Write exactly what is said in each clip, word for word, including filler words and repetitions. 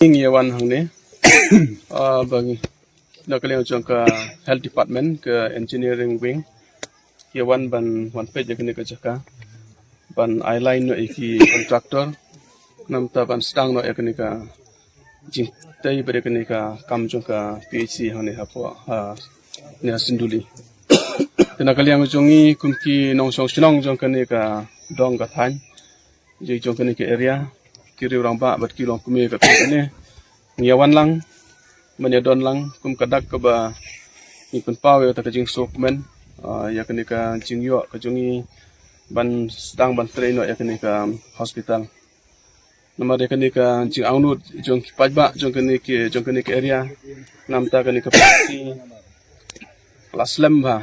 Ngi ïa wan hangne, ah, ba ngi, na ka liang jong ka Health Department, ka Engineering Wing, ïa wan ban wan peit ïa kane ka jaka ban ai line noh ïa ki contractor, namta ban sdang noh ïa kane ka jingtei bad ïa kane ka kam jong ka P H C hangne hapoh, ah, ne ha Synduli. Te na ka liang jong ngi kum ki nongshong shnong jong kane ka dong ka thaiñ, jong kane ka area, ki riew rangbah bad ki longkmie ka thaiñ kane, ngi ïa wan lang, ban ïa don lang kum ka dak kaba ngi pynpaw ïa kata ka jingsngewkmen, ah, ïa kane ka jingïoh ka jong ngi ban sdang ban trei noh ïa kane ka hospital. Namar ïa kane ka jingangnud jong ki paidbah jong kane ki, jong kane ka area, namta kane ka P H C la slem bha.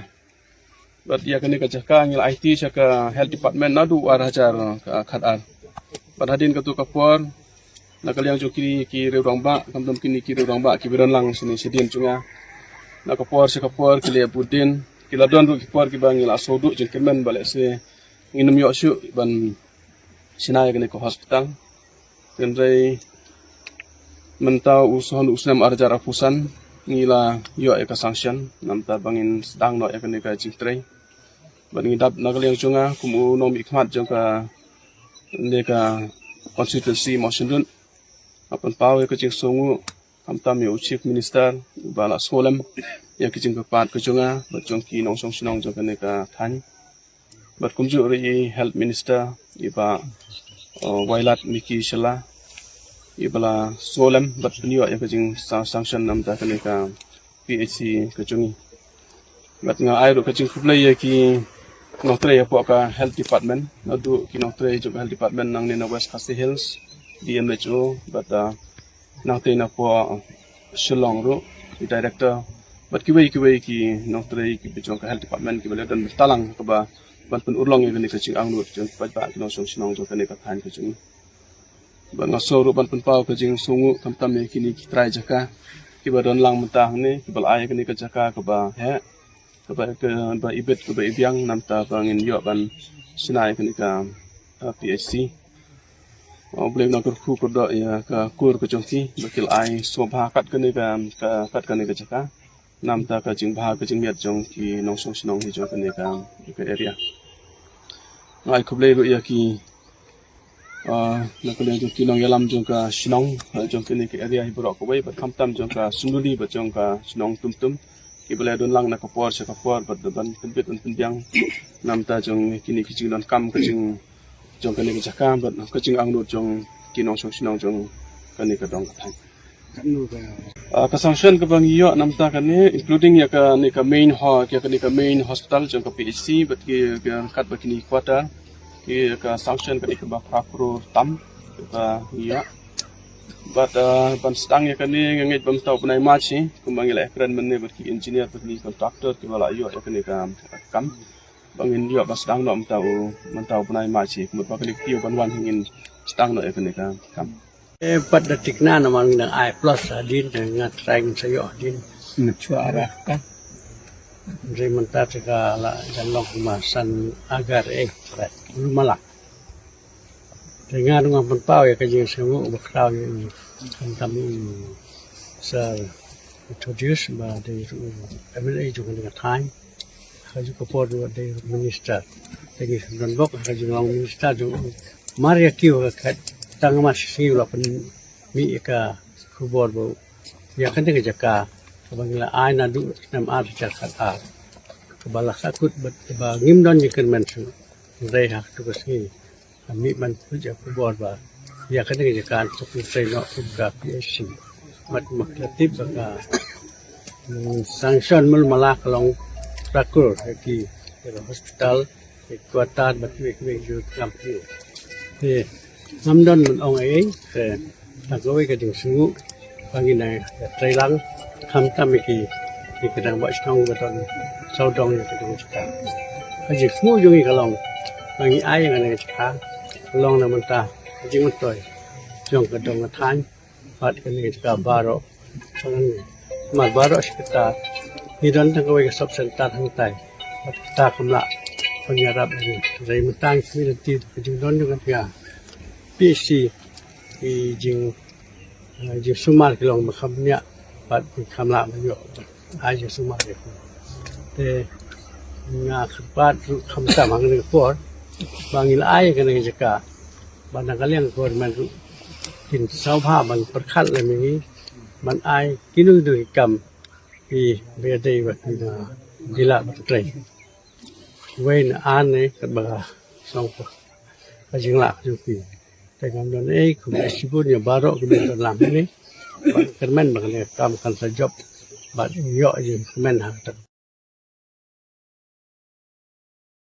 Bad ïa kane ka jaka ngi la aiti sha ka Health Department naduh ar hajar khatar. Bad hadien katu ka por, na ka liang jong kine ki riew rangbah, khamtam kine ki riew rangbah kiba don lang shane shadien jong nga, na ka por sha ka por ki la bud dien, ki la don ruh ki por kiba ngi la sngewduh jingkyrmen ba lehse ngin ym ïoh shuh ban shna ïa kane ka hospital. Hynrei mynta u snem, u snem ar hajar arphew san ngi la ïoh ïa ka sanction, namta ba ngin sdang noh ïa kane ka jingtrei. Bad ngi dap na ka liang jong nga kum u nongmihkhmat jong kane ka constituency Mawshynrut, nga pynpaw ïa ka jingsngewnguh khamtam ïa u Chief Minister uba la sngewlem ïa ka jingkyrpad ka jong nga bad jong ki nongshong shnong jong kane ka thaiñ. Bad kumjuh ruh i Health Minister, i Bah, uh, Wailadmiki Shylla, iba la sngewlem bad pynïoh ïa ka jingsanction namta kane ka P H C ka jong ngi. Bad nga ai ruh ka jingkhublei ïa ki nongtrei hapoh ka Health Department, naduh ki nongtrei jong ka Health Department nangne na West Khasi Hills, D M H O, bad, uh, nangta napoh Shillong ruh, ki director bad kiwei kiwei ki nongtrei kiba jong ka Health Department kiba la don bynta lang kaba ban pynurlong ïa kane ka jingangnud jong ki paidbah ki nongshong shnong jong kane ka thaiñ ka jong ngi. Bad nga sngew ruh ban pynpaw ka jingsngewnguh khamtam ïa kine ki trai jaka kiba don lang mynta hangne, kiba la ai ïa kane ka jaka kaba heh, kaba, kaba ibit kaba ibiang namta ba ngin ïoh ban shna ïa kane ka, uh, P H C. U Blei un nang kyrkhu kyrdoh ïa ka kur ka jong ki ba ki la ai sngewbha kat kane ka, ka, kat kane ka jaka. Namta ka jingbha ka jingmiat jong ki nongshong shnong hi jong kane ka, ka area. Nga ai khublei ruh ïa ki, ah, na ka liang jong ki nongïalam jong ka shnong, ah, jong kane ka area hi baroh kawei bad khamtam jong ka Synduli bad jong ka shnong Tumtum. Kiba la don lang na ka por sha ka por bad ban pynbit ban pynbiang namta jong kine ki jingdonkam ka jing jong kane ka jaka bad ka jingangnud jong ki nongshong shnong jong kane ka dong ka thaiñ. Ah, ka sanction kaba ngi ïoh namta kane, including ïa kane ka main ho-, ïa kane ka main hospital jong ka P H C bad ki, ki kat ba kine quarter, ki ka sanction kane kaba phra crore tam kaba ngi ïoh. Bad, ah, ban sdang ïa kane nga ngeit ba mynta u bnai March hi, kumba ngi la ïakren mynne bad ki engineer bad ki contractor kiba la ïoh ïa kane ka kam. Ba ngin ïoh ban sdang noh mynta u, mynta u bnai March hi, kumba kane ka kiew ban wan hi ngin sdang noh ïa kane ka kam. Eh, pat da tikna namar ngi dang ai plus hadien, nga trai ngin sa ïoh hadien. Mynta ara ka. Hynrei mynta te ka la jan long kumba san agar eh, pat. Ulu malak. Te nga ruh nga pynpaw ïa ka jingsngewnguh ba khraw ïa u khamtam u Sir Methodius ba dei ruh u M L A jong kane ka thaiñ. Ha kajuh ka por ruh dei ruh minister. Te ngi don bok ha ka jinglong minister ruh u mar ïa kiew ha ka khat tang mar shi sngi u la pynmih ïa ka khubor ba ïa kane ka jaka kaba ngi la ai naduh snem ar hajar khat ar. Kaba la sahkut bad kaba ngim don jingkyrmen shuh. Hynrei ha kato ka sngi Ka mih ban pynjah khubor ba ïa kane ka jaka to pyntrei noh kum ka P H C. Bad ma ka tip ba ka, mm, sanction mul mala ka long phra klur ha ki, ki hospital, ki quarter bad kiwei kiwei ki kam ki. Te ngam don ban ong ei ei, te tang kawei ka jingsngew ba ngi nang ïatrei lang khamtam ïa ki, ïa ki rangbah shnong ba don sawdong ïa ka jingshita. Ka jingsngew jong ngi ka long ba ngi ai ïa kane ka jaka ka long na bynta ka jingmyntoi jong ka dong ka thaiñ bad kane ka jaka baroh. Namar baroh shi katta ngi don tang kawei ka sub center hangtai bad kata kam lah ban ïarap ïa ngi. Hynrei mynta ngi sngewthuh ka jingdon jong ka jaka P H C, ki jing Jingsumar ki long ba kham bniah bad ki kham lah ban ïoh ai jingsumar ïa ki. Te nga kyrpad ruh khamtam ha kane ka por ba ngi la ai ïa kane ka jaka ba na ka liang ka government ruh kin sngewbha ban pyrkhat lem ïa ngi ban ai kino kino ki kam ki ba ïadei bad ki jila ban trei. Wei na ar ne katba ka song ka jinglah ka jong ki. Te ngam don ei khublei shibun ïa baroh ki ba don lam ne. Bad kyrmen ba kane ka kam kan sa jop bad ïoh jingkmen ha kata ka